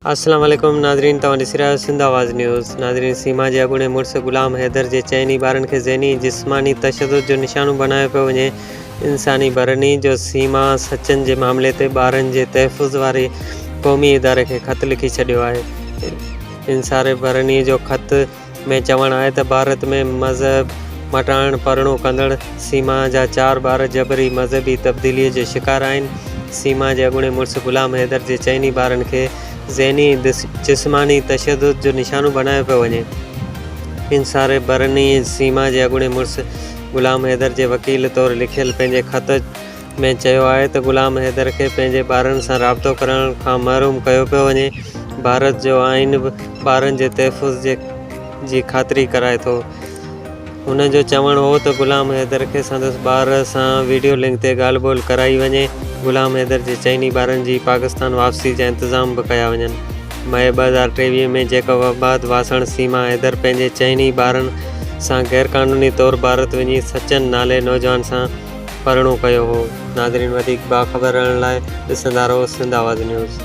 السلام عليڪم ناظرين توهان ڏسي رهيا آهيو سنڌ آواز نيوز ناظرين سيما جي اڳوڻي مڙس غلام حيدر جي چئني ٻارن کي ذهني ۽ جسماني تشدد جو نشانو بنايو پيو وڃي انساني برني جو سيما سچن جي معاملي تي ٻارن جي تحفظ واري قومي اداري کي خط لکي ڇڏيو آهي انصاري برني جو خط ۾ چوڻ آهي ته ڀارت ۾ مذهب مٽائڻ پرڻو ڪندڙ سيما جا چار ٻار جبري مذهبي تبديليء جو شڪار آهن. سيما جي اڳوڻي مڙس غلام حيدر جي چئني ٻارن کي ذهني ۽ جسماني تشدد جو نشانو بڻايو پيو وڃي. انصار برني سيما جي اڳوڻي مڙس غلام حيدر جي وڪيل طور لکيل پنهنجي خط ۾ چيو آهي ته غلام حيدر کي پنهنجي ٻارن سان رابطو ڪرڻ کان محروم ڪيو پيو وڃي، ڀارت جو آئين به ٻارن جي تحفظ جي جي خاطري ڪرائي ٿو. هن جو چوڻ هو ته غلام حيدر کي سندس ٻار سان وڊيو لنڪ تي ڳالهه ٻولهه ڪرائي وڃي، غلام حيدر جي چئني ٻارن جي پاڪستان واپسي جا انتظام به ڪيا وڃن. مئي 2023 ۾ جيڪب آباد واسڻ سيما حيدر پنهنجي چئني ٻارن سان غيرقانوني طور ڀارت وڃي سچن نالي نوجوان سان پرڻو ڪيو هو. ناظرين وڌيڪ باخبر رهڻ لاء ڏسندا رهو سنڌ آواز نيوز.